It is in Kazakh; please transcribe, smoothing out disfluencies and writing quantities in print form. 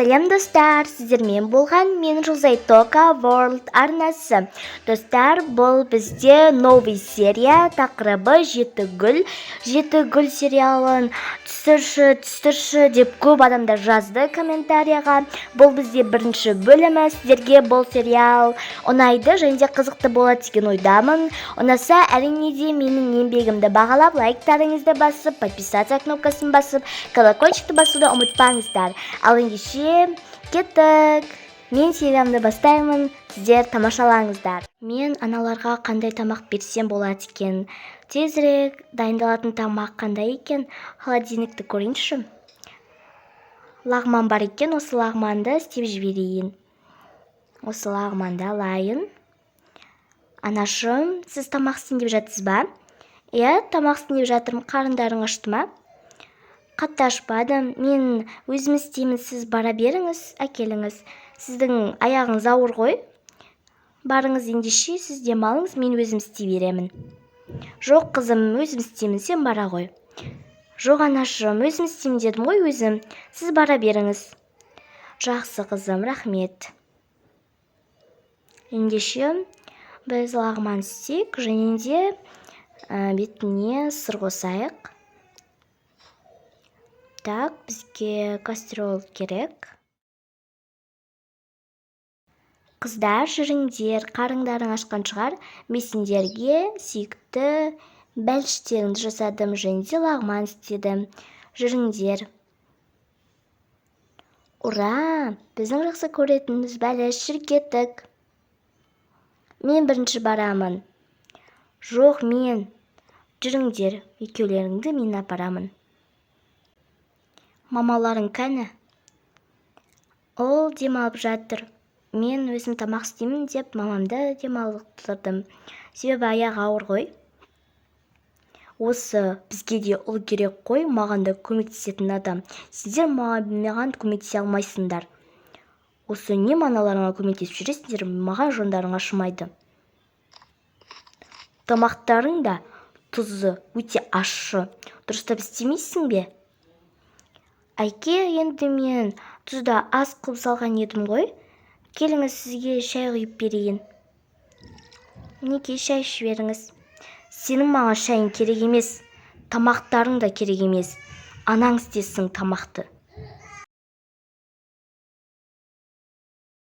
Сәлем, достар! Сіздермен болған мен, Жұлдызай Тока World арнасы. Достар, бұл бізде новый серия, тақырыбы «Жеті гүл». «Жеті гүл» сериалын түсірші, түсірші деп көп адамдар жазды комментарияға. Бұл бізде бірінші бөлімі. Сіздерге бұл сериал ұнайды және де қызықты болады деген ойдамын. Ұнаса, әрине де, менің еңбегімді бағалап, лайктарыңызды басып, подписаться кнопкасын басып, колокольчикті басуды ұмытпаңыздар. Ал ендеше кеттік, мен сериямды бастаймын, сіздер тамашалаңыздар. Мен аналарға қандай тамақ берсем болады екен? Тезірек дайындалатын тамақ қандай екен? Холодильникті көрейінші. Лағман бар екен, осы лағманды істеп жіберейін. Осы лағманды алайын. Анашым, сіз тамақ істейін деп жатсыз ба? Иә, тамақ істейін деп жатырмын. Қарындарың ашты ма? Қатты ашпады. Мен өзім істеймін, сіз бара беріңіз, әкеліңіз. Сіздің аяғыңыз ауыр ғой. Барыңыз ендеше, сіз демалыңыз, мен өзім істей беремін. Жоқ, қызым, өзім істеймін, сен бара ғой. Жоқ, анашым, өзім істеймін дедім ғой, өзім. Сіз бара беріңіз. Жақсы, қызым, рахмет. Ендеше біз лағман істейік және де бетіне сыр қосайық. Так, бізге кастрюль керек. Қыздар, жүріңдер, қарындарың ашқан шығар. Мен сендерге сүйікті бәліштеріңді жасадым және де лағман істедім. Жүріңдер. Ура! Біздің жақсы көретініміз бәліш. Жүр, кеттік. Мен бірінші барамын. Жоқ, мен. Жүріңдер, екеулеріңді мен апарамын. Мамаларың кәні? Ол демалып жатыр. Мен өзім тамақ істеймін деп мамамды демалдырдым, себебі аяғы ауыр ғой. Осы бізге де ұл керек қой, маған да көмектесетін адам. Сендер маған көмектесе алмайсыңдар. Осы не аналарыңа көмектесіп жүресіңдер, маған жандарың ашымайды. Тамақтарың да тұзы өте ащы, дұрыстап істемейсің бе? Әке, енді мен тұзды аз қылып салған едім ғой. Келіңіз, сізге шай құйып берейін. Мінекей, шай ішіп беріңіз. Сенің маған шайың керек емес, тамақтарың да керек емес. Анаң істесін тамақты.